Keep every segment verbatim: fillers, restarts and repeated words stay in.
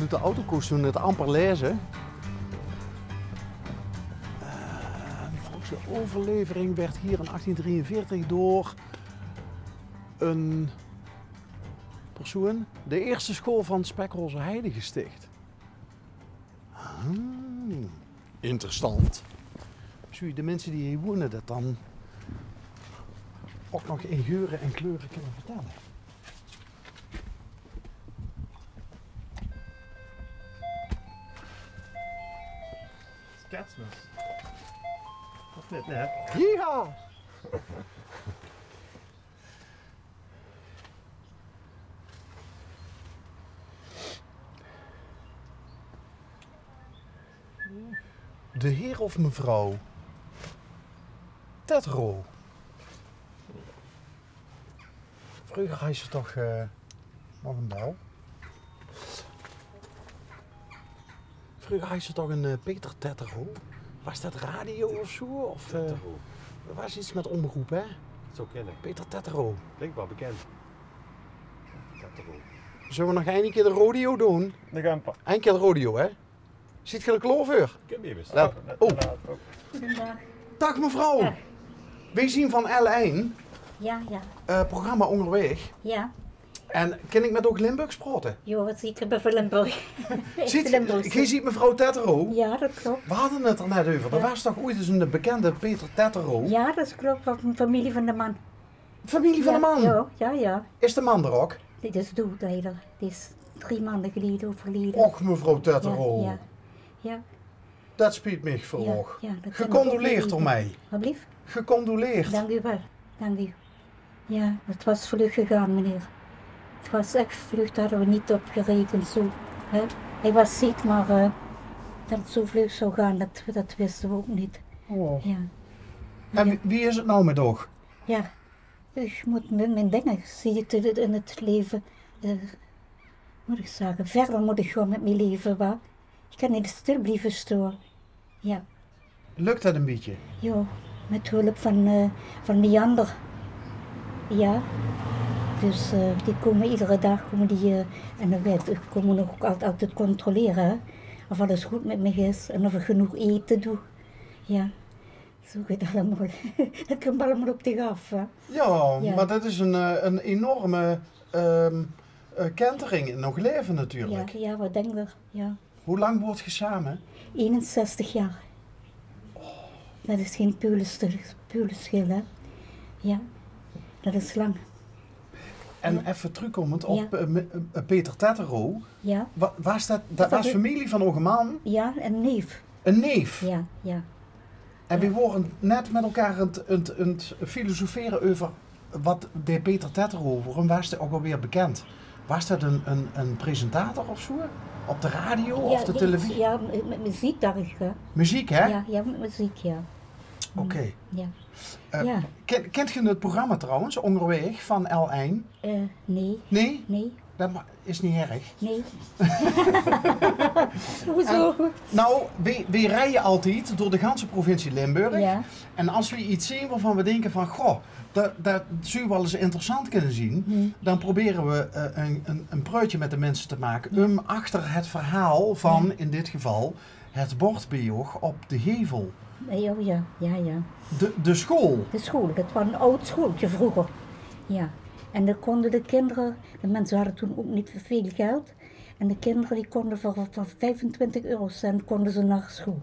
Oet de auto kós se 't amper laeze. Eh, volges de overlevering werd hier in achttien drieënveertig door een persoon de eerste school van Spekroze Heide gesticht. Ah, interessant. Zólle de minse die hie woeëne det dan ouch nog in geure en kleure kinne vertèlle? Is Kerstmis. Of neet, hè? Jao! De heer of mevrouw Tettereau. Vreuger haje ze toch, eh, nog ein bel. Vreuger haje ze toch ein, eh, Peter Tettereau. Waas det radio of zoe? Of, eh, Tettereau. D'r waas get mit omroep, hè? Zou kinne. Peter Tettereau. Klink waal bekènd. Tettereau. Zölle v'r nog ein kier de radio doon? Nog ein paar. Ein kier de radio, hè? Zeet geer d'r klaor veur? Ich bön bie. Jao. Oh. Goedendaag. Daag mevrouw. Daag. Weej zien van L1. Jao, jao. Eh, programma Óngerwaeg. Jao. En kin ich mit uch Limburgs praote? Jao, waat zeker bie Limburg. Zeet, geer zeet mevrouw Tettereau? Jao, det klop. Veer hadde 't d'r net euver. D'r waas toch oeats ins eine bekènde Peter Tettereau? Jao, det klop. Waas ein femilie van de man. Femilie van de man? Jao, jao, jao. Is de man d'r ouch? Dae is doead, leider. Dae is drie maonde geleje euverleje. Och, mevrouw Tettereau. Jao, jao. Det spiet mich veur uch. Jao, jao, det kan ich ouch neet weite. Gecondoleerd d'rmei. Wat blief? Gecondoleerd. Dank u wel. Dank u. Jao, het was vlug gegaan, meneer. Het was echt vlug, daar hadden we niet op gerekend, zo, hè. Hij was ziek, maar, eh, dat het zo vlug zou gaan, dat, dat wisten we ook niet. Oh. Jao. En wie, wie is het now mit uch? Jao, ich mót mit mien dinger, zuus se, in 't, in 't laeve, eh, mót ich zègke, wiejer mót ich gaon mit mien laeve, wa? Ich kan neet stil blieve staon. Jao. Lök det ein bietje? Jao, mit hulp van, eh, van Meander. Jao. Dus, eh, die kómme eder daag, kómme die, eh, en dan weit ich, kómme ouch altied, altied controlere, hè, of alles good mit mich is en of ich genóg aete doon. Jao. Zo geit 't allemaol. Det kump allemaol op dich aaf, hè? Jao, mer det is ein, eh, ein enorme, ehm, eh, kentering in eur laeve natuurlik. Jao, jao, waat dinks se? Jao. Wie lang woort geer same? Einenzestig jaor. Det is gein peulenschil, hè? Jao, det is lang. En effe trökkommend op, eh, Peter Tettereau. Jao. Wa-, waas det, det waas femilie van eure man? Jao, ein neef. Ein neef? Jao, jao. En weej wore net mit elkaar aan 't, aan 't, aan 't filosofere euver waat de Peter Tettereau, waorum waas dae ouch alweer bekènd? Waas det ein, ein, ein presentator of zo? Op de radio of de televisie? Jao, mit, mit meziek, dach ich, hè. Meziek, hè? Jao, jao, mit meziek, jao. Oké. Jao. Eh, kènt geer 't programma trouwens, Óngerwaeg, van L1? Eh, nae. Nae? Nae. Det ma-, is neet erg. Nae. Hoezo? Eh, now, weej, weej rieje altied door de ganse provincie Limburg. Jao. En es weej get zeen woa-van weej dinke van, goh, det, det zou waal ins interessant kinne zien, dan probere weej, eh, ein, ein, ein pruitje mit de minse te make um achter het verhaol van, in dit geval, het bord beej uch op de gevel. Jao, jao, jao, jao. De, de school. De school, det waas ein aod schoolke vreuger. Jao. En dan kónne de kinder, de minse hadde toen ouch neet väöl geld, en de kinder die kónne veur, veur viefentwintig eurocent kónne ze nao school.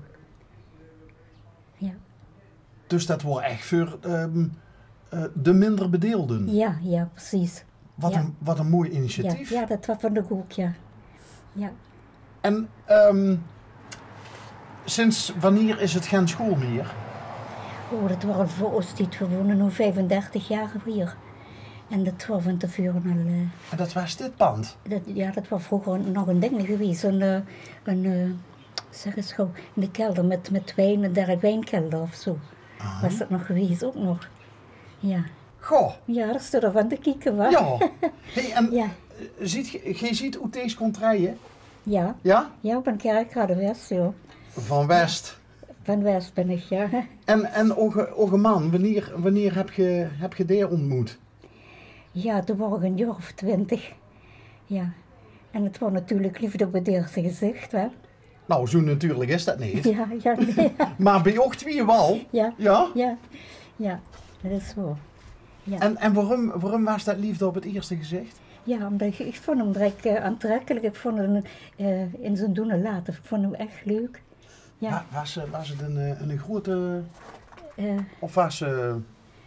Jao. Dus det waas ech veur, ehm, eh, de minder bedeelden. Jao, jao, precies. Wat ein, wat ein mooi initiatief. Jao, jao, det waas van de Gook, jao. Jao. En, ehm, sinds wannier is het gein school mier? Oh, det waas veur ós tied, weej woeëne now viefendertig jaor hie. En det waas van te veure al, eh, En det waas dit pand? Det, jao, det waas vreuger nog ein ding gewaes. Ein, eh, ein, eh, Zèk ins gaw, in de kelder mit, mit wien, de Dirk Wijnkelder of zo. Aha. Waas det nog gewaes, ouch nog. Jao. Goh. Jao, dao steit d'r van te kieke, wa? Jao. Hey, en, eh, zeet geer, geer zeet oet dees contraille? Jao. Jao? Jao, ich bön Kerkrader West, jao. Van West? Van West bön ich, jao. En, en eure, eure man, wannier, wannier höb geer, höb geer dae óntmoot? Jao, toen waor ich ein jaor of twintig. Jao. En 't waor natuurlik leefde op 't ierste gezicht, hè? Nou, zoe natuurlik is det neet. Ja, ja, nee. Mer bie uch twieë waal? Ja, ja, ja, det is zoe. Ja. En, en waorum, waorum waas det leefde op 't ierste gezicht? Ja, ómdet ich, ich vónj 'm direk, eh, aantrekkelik. Ich vónj 'm, eh, in zien doon en laote, ich vónj 'm ech leuk. Ja. Wa-, waas 't, waas 't ein, eh, ein groeate, eh, of waas 't, eh,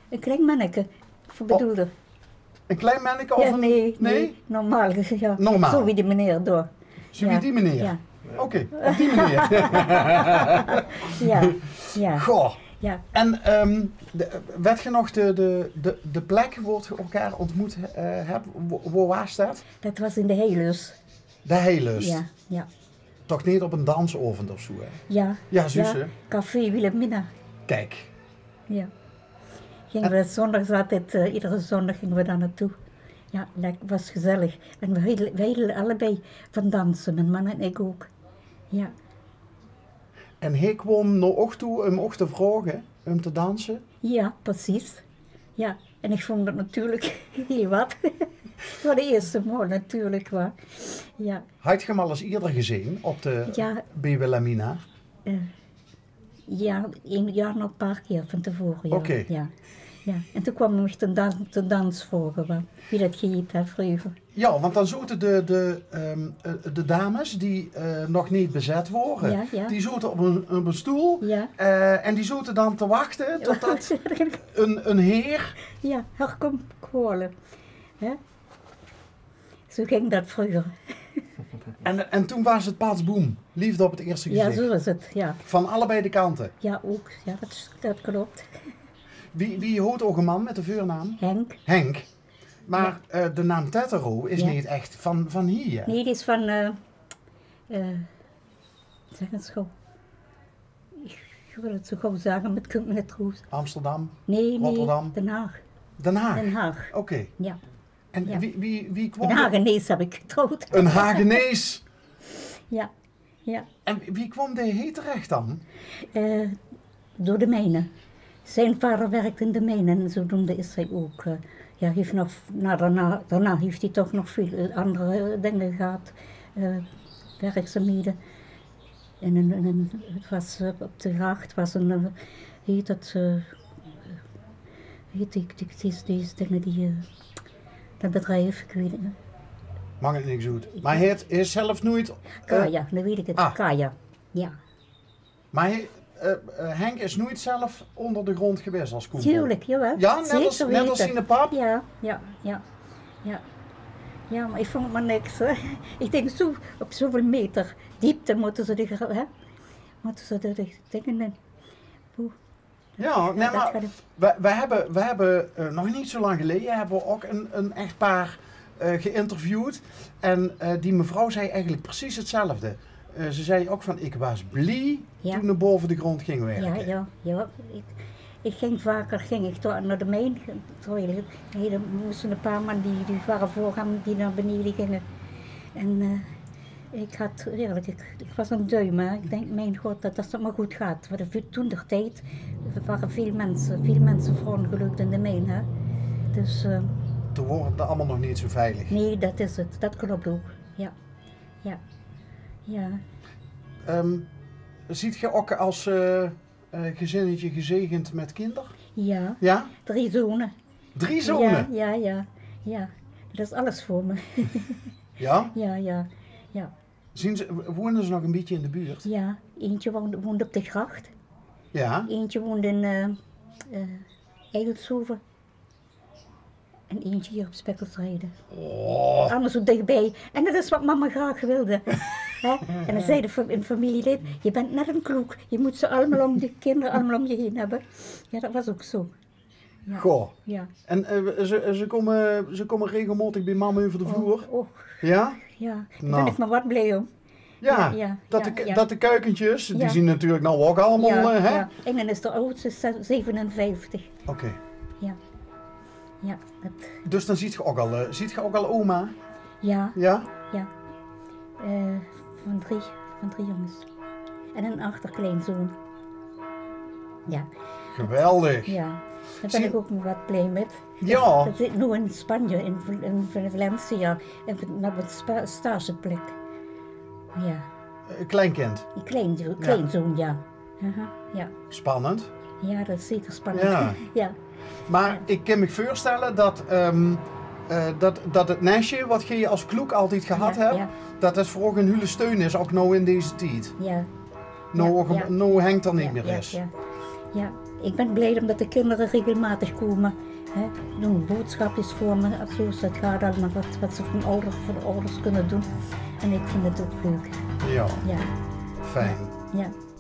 ein klein menneke, of bedoelde? Ein klein menneke of... Ja, ein, nee, nee, normaal, ja. Normaal. Zoe wie die meneer dao. Zoe wie die meneer? Ja. Oké, of die meneer. Ja, ja. Goh. Ja. En, ehm, de, wet geer nog de, de, de, de plek wo geer elkaar ontmoet, eh, hebt? Wo, wo waas det? Det waas in de Heilus. De Heilus? Ja, ja. Toch neet op ein dansaovend of zoe, hè? Ja. Ja, zuus se? Café Wilhelmina. Kiek. Ja. Ginge we zóndags altied, eh, iedere zóndag ginge we dao naotoe. Ja, det waas gezellig. En we hielde, we hielde allebei van danse, mien man en ich ouch. Ja. En hae kwaam nao uch toe óm uch te vraoge óm te danse? Ja, precies. Ja, en ich vónj det natuurlik hiel waat. Veur de ierste maol natuurlik, wa. Ja. Hadt geer 'm al ins ierder gezeen op de, ja, bie Wilhelmina? Eh, ja, ein, ja, nog ein paar kier van te vore, ja. Oké. Ja. Ja. En toen kwaam 'r mich ten dan-, ten dans vraoge, wa, wie det geet, hè, vreuger. Ja, want dan zote de, de, ehm, eh, de dames die, eh, nog neet bezet wore, ja, ja, die zote op ein, op ein stoel, ja, eh, en die zote dan te wachte totdet ein, ein heer, ja, häör kwaam kaole. Hè? Zoe ging det vreuger. En, en toen waas 't pats boem, leefde op 't ierste gezicht. Ja, zoe is 't, ja. Van allebei de kante? Ja, ouch. Ja, det, det klop. Wie, wie heet eur man mit de veurnaam? Henk. Henk. Mer, ja, eh, de naam Tettero is, ja, neet ech van, van hie. Nee, die is van, eh, eh, zèk ins gaw. Ich, ich wil 't zoe gaw zègke, mer 't kump mich neet good. Amsterdam? Nee, nee, Rotterdam? Den Haag. Den Haag? Den Haag. Oké. Ja. En, ja, wie, wie, wie kwaam... Ein Hagenees höb ich getrouwd. Ein Hagenees? Ja. Ja. En wie kwaam dae hie terech dan? Eh, door de mijne. Zien vader werkde in de mijne en zodoende is hae ouch, eh, ja, hae haet nog, na, daonao, daonao haet hae toch nog väöl, eh, anger, eh, dinger gehad, eh, werkzaamhede. En in, in, in, 't waas, eh, op de gracht waas ein, eh, wie hèt det, eh, wie hèt die, die, die, die dinger die, eh, det bedrief, ich weit 't neet. Maak 't niks oet. Mer hae haet, hae is zelf noeit, eh... Kaya, noe weit ich 't. Ah. Kaya, ja. Mer hae, eh, eh, Henk is noeit zelf ónger de gróndj gewaes es koempel? Tuurlik, jawel. Ja, net es, zeker wete. Net es zien pap? Ja, ja, ja. Ja. Ja, mer ich vónj 't mer niks, hè. Ich dink, zoe, op zoeväöl meter diepte mótte ze de gra-, hè? Mótte ze de, de dinger in. Oeh. Ja, ja, nae, det mer gaat 't. Veer, veer höbbe, veer höbbe, eh, nog neet zoe lang geleje höbbe veer ouch ein, ein echtpaar, eh, geïnterviewd. En, eh, die mevrouw zag eigelik precies 'tzelfde. Eh, ze zag ouch van: "Ich waas blie, ja, toen ze baove de gróndj ging wirke." Ja, ja, ja. Ich, ich ging vaker, ging ich toch nao de mijn, terwijl, hè, d'r móste ein paar man die, die wore veur häöm, die nao benaeje ginge. En, eh, ich had, ierlik, ich, ich waas ein duim, hè. Ich dink: "Mien god, det, det 't mer good geit." Want toen d'r tied wore väöl minse, väöl minse verongelök in de mijn, hè. Dus, eh, toen wore ze allemaol nog neet zoe veilig. Nae, det is 't. Det klop ouch. Ja. Ja. Ja. Ehm, zeet geer ouch es, eh, eh, gezinnetje gezegend mit kinder? Ja. Ja? Drie zone. Drie zone? Ja, ja, ja, ja. Det is alles veur mich. Ja? Ja, ja, ja. Zien ze, wone ze nog ein bietje in de buurt? Ja, eentje woont, woont op de gracht. Ja. Eentje woont in, eh, eh, Eygelshoven. En eentje hie op Spèkkelsreide. Oh. Allemaol zoe dichbie. En det is waat mama graag wilde. Hè? En dan zag de fa-, ein familielid: "Geer bent net ein kloek. Geer mót ze allemaol óm, die kinder allemaol óm geer haer höbbe." Ja, det waas ouch zoe. Ja. Goh. Ja. En, eh, ze, ze kómme, ze kómme regelmaotig bie mam euver de vloer? Och, och. Ja? Ja, dao bön ich mer waat blie óm. Ja, ja, det de, ja, det de kuikentjes, die zien natuurlik noe ouch allemaol, eh, hè? Ja. En dan is d'r audste ze-, zevenenvijftig. Oké. Ja. Ja, det... Dus dan zeet geer ouch al, eh, zeet geer ouch al oma? Ja. Ja? Ja. Eh, van drie, van drie jónges. En ein achterkleinzoon. Ja. Geweldig. Ja. Dao bin ich ouch waal blie mit. Jao. Dat zit noe in Spanje, in, in Valencia, op ein stageplek. Jao. Ein kleinkind? Ein kleinzoon, jao. Spannend. Jao, dat is zeker spannend. Jao. Mer ich kin mich veurstelle dat, eh, dat, dat 't nesje wat geer es kloek altied gehad höb, dat dat veur uch ein hiel steun is, ouch noe in deze tied. Jao. Noe, noe Henk d'r neet mier is. Jao. Ich bin blie ómdat de kinder regelmaotig kómme. Hè, doon boodschapjes veur mich, of zo is dat, gaat allemaol wat, wat ze van ouders, van ouders kinne doon. En ich vinj 't ouch leuk. Jao. Fijn. Jao.